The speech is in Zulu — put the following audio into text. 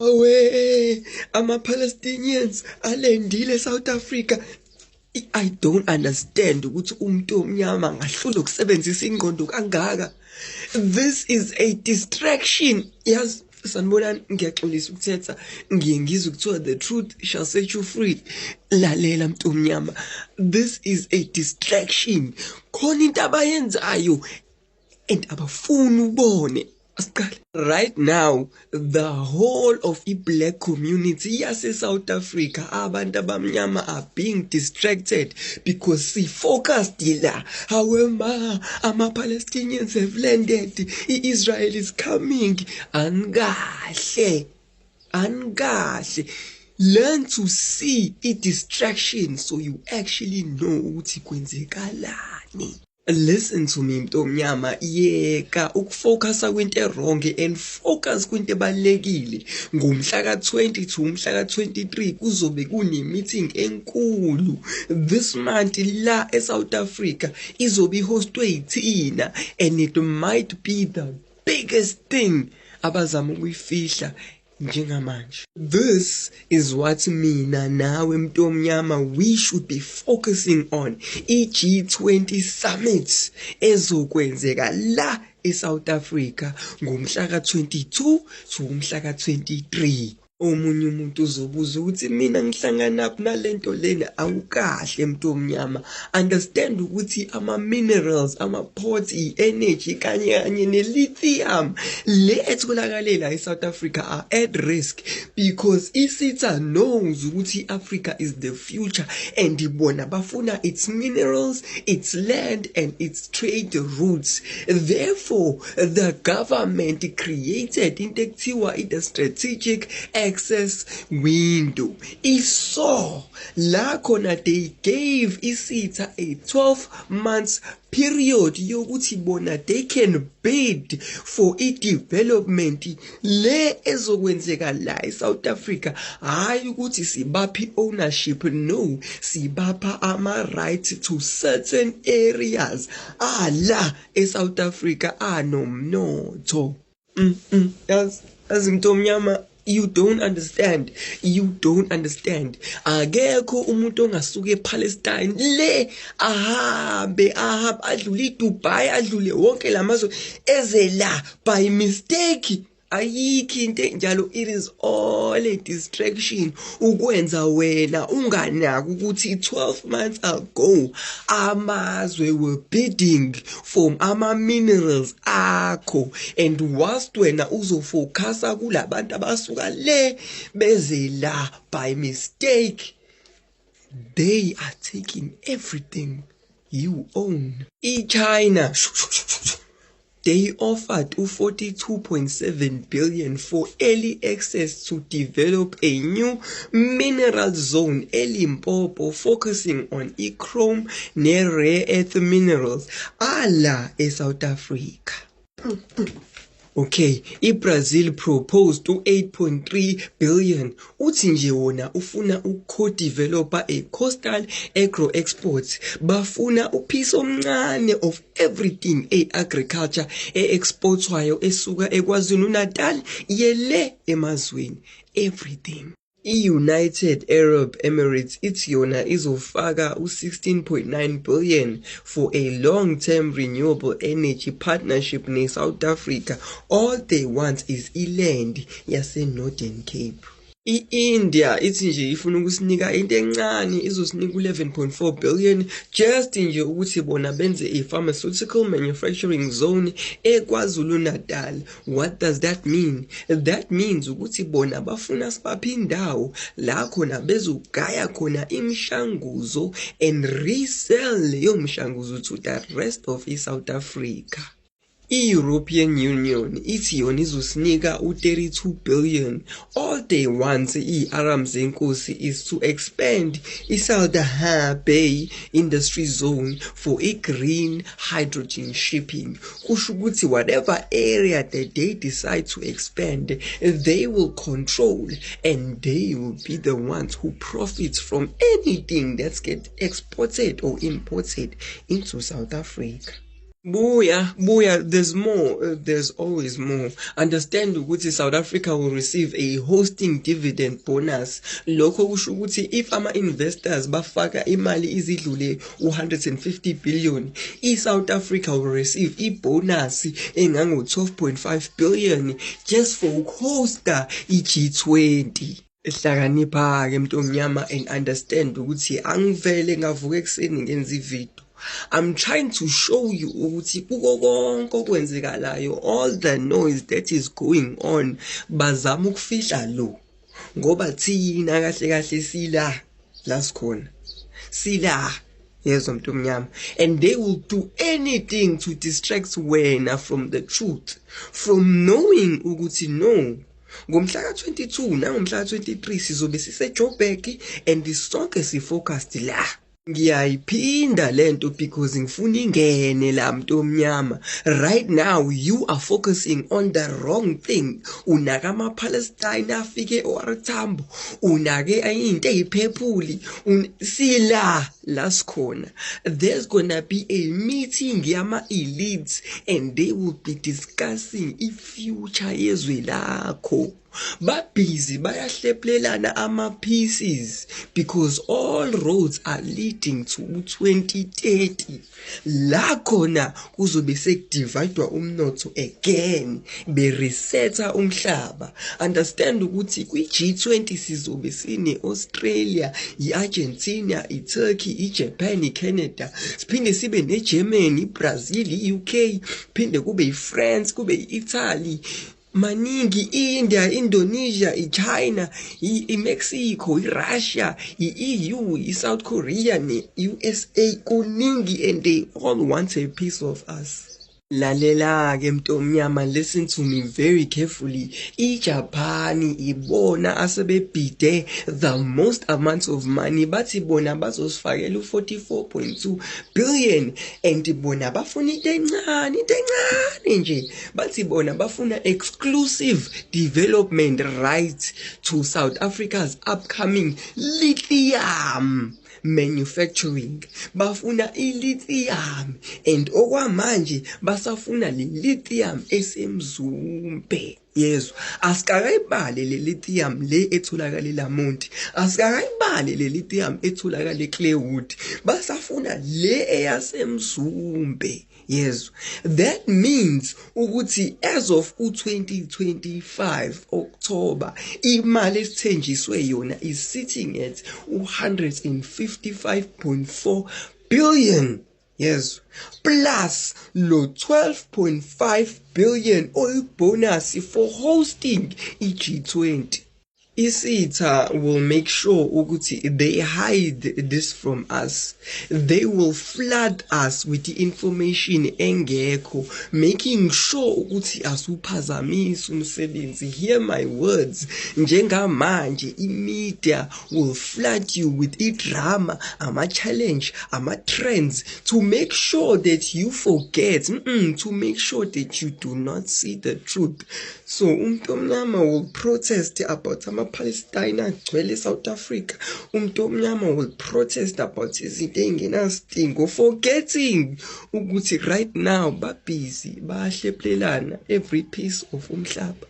Awe, ama-Palestinians alandile South Africa. I don't understand ukuthi umuntu omnyama angahlula ukusebenzisa ingqondo kangaka. This is a distraction. Yazi, sanibonani, ngiyaxolisa ukuthetha, ngiye ngizwe kuthiwa the truth shall set you free. Lalela mntu omnyama, this is a distraction. Khona into abayenzayo and abafuni ubone. Asiqale. Right now, the whole of i-black community yase-South Africa, abantu abamnyama are being distracted because si-focused la. Hawe ma, ama-Palestinians have landed, i-Israel is coming. Anikahle, anikahle. Learn to see i-distraction so you actually know ukuthi kwenzekalani. Listen to me, mntu omnyama, yeka ukufocusa kwinto e-wrong and focus kwinto ebalulekile. Ngomhla ka-20 to umhla ka-23 kuzobe kune-meeting enkulu this month la e-South Africa, izobe ihostwe yithina and it might be the biggest thing abazama ukuyifihla njengamanje. This is what mina nawe mntu omnyama we should be focusing on. I-G20 summit ezokwenzeka la eSouth Africa ngomhla ka-22 to umhla ka-23. Omunye umuntu uzobuza ukuthi mina ngihlanganaphi nalento lena. Awukahle mntu omnyama, understand ukuthi ama-minerals, ama-ports, i-energy kanye kanye ne-lithium le etholakale la e-South Africa are at risk because isitha knows ukuthi i-Africa is the future and bona bafuna its minerals, its land and its trade routes. Therefore, the government created into ekuthiwa i-the strategic access window. Iso la khona they gave isitha a 12 months period yokuthi bona they can bid for i-development le ezokwenzeka la eSouth Africa. Hayi ukuthi sibapha i-ownership, no, sibapha ama-rights to certain areas ala eSouth Africa anomnotho. Yazi mntu omnyama, you don't understand, you don't understand. Akekho umuntu ongasuka ePalestine le ahambe ahambe adlule iDubai, adlule wonke lamazwe, eze la by mistake. Ayikho into enjalo. It is all a distraction ukwenza wena unganaki ukuthi 12 months ago amazwe were bidding for ama-minerals akho, and whilst wena uzofocusa kulabantu abasuka le beze la by mistake, they are taking everything you own. I-China, they offered u-42.7 billion for early access to develop a new mineral zone eLimpopo, focusing on i-chrome ne-rare earth minerals ala eSouth Africa. Okay, iBrazil proposed u-8.3 billion. Uthi nje wona ufuna uku-developa a coastal agro exports. Bafuna upiece omncane of everything e-agriculture e-exportwayo esuka eKwaZulu Natal yele emazweni, everything. I-United Arab Emirates ithi yona izofaka u-16.9 billion for a long-term renewable energy partnership ne-South Africa. All they want is i-land yase-Northern Cape. I-India ithi nje ifuna ukusinika into encane, izosinika u-11.4 billion just nje ukuthi bona benze a pharmaceutical manufacturing zone eKwaZulu Natal. What does that mean? That means ukuthi bona bafuna sibaphe indawo la khona bezogaya khona imishanguzo and resell leyo mishanguzo to the rest of i-South Africa. I-European Union ithi yona izosinika u-32 billion. All they want, i-Aram zenkosi, is to expand i-Saldanha Bay Industry Zone for i-green hydrogen shipping. Kusho ukuthi whatever area that they decide to expand, they will control and they will be the ones who profit from anything that's get exported or imported into South Africa. Buya, buya, there's more, there's always more. Understand ukuthi South Africa will receive a hosting dividend bonus. Lokho kusho ukuthi if ama-investors bafaka imali izidlule u-150 billion, i-South Africa will receive i-bonus engango-12.5 billion just for ukuhosta i-G20. Hlakanipha-ke mntu omnyama and understand ukuthi angivele ngavuka ekuseni ngenza ividiyo. I'm trying to show you ukuthi kuko konke okwenzekalayo, all the noise that is going on, bazama ukufihla lo, ngoba thina kahle kahle sila la sikhona, sila, yezwa mntu omnyama, and they will do anything to distract wena from the truth, from knowing ukuthi no, ngomhla ka-22 nangomhla ka-23 sizobe siseJoburg and sonke sifocused la. Ngiyayiphinda lento because ngifuna ingene la, mntu omnyama. Right now you are focusing on the wrong thing. Unaka ama-Palestine afike e-OR Tambo, unake into eyiphephuli. Sila la sikhona. There's gonna be a meeting yama-elites and they will be discussing i-future yezwe lakho. Babhizi bayahlephulelana ama-pieces because all roads are leading to 2030, la khona kuzobe sekudivayidwa umnotho again, beresetha umhlaba. Understand ukuthi kwi-G20 sizobe sine-Australia, i-Argentina, i-Turkey, i-Japan, i-Canada, siphinde sibe ne-Germany, i-Brazil, i-UK, phinde kube i-France, kube i-Italy, maningi, i-India, Indonesia, i-China, i-Mexico, i-Russia, i-EU, i-South Korea ne-USA. Kuningi and they all want a piece of us. Lalela-ke mntomnyama, listen to me very carefully. IJapan ibona asebebhide the most amount of money. Bathi bona bazosifakela u-44.2 billion and bona bafuna into encane, into encane nje. Bathi bona bafuna exclusive development rights to South Africa's upcoming lithium manufacturing. Bafuna i-lithium and okwamanje basafuna le lithium eseMzumbe, yezwa. Asikakayibali le lithium le etholakala eLamonti, asikakayibali le lithium etholakala eClairwood, basafuna le eyaseMzumbe, yezwa. That means ukuthi as of u-2025 October, imali esithenjiswe yona is sitting at 155.4 billion, yes, plus lo 12.5 billion oyibonus for hosting i-G20. Isitha will make sure ukuthi they hide this from us. They will flood us with the information engekho, making sure ukuthi asuphazamisi umsebenzi. Hear my words, njengamanje i-media will flood you with i-drama, ama-challenge, ama-trends, to make sure that you forget, to make sure that you do not see the truth. So umuntu omnyama will protest about ama-Palestine agcwele e-South Africa. Umuntu omnyama will protest about izinto ey'ngenasidingo, forgetting ukuthi right now babhizi bayahlephulelana every piece of umhlaba.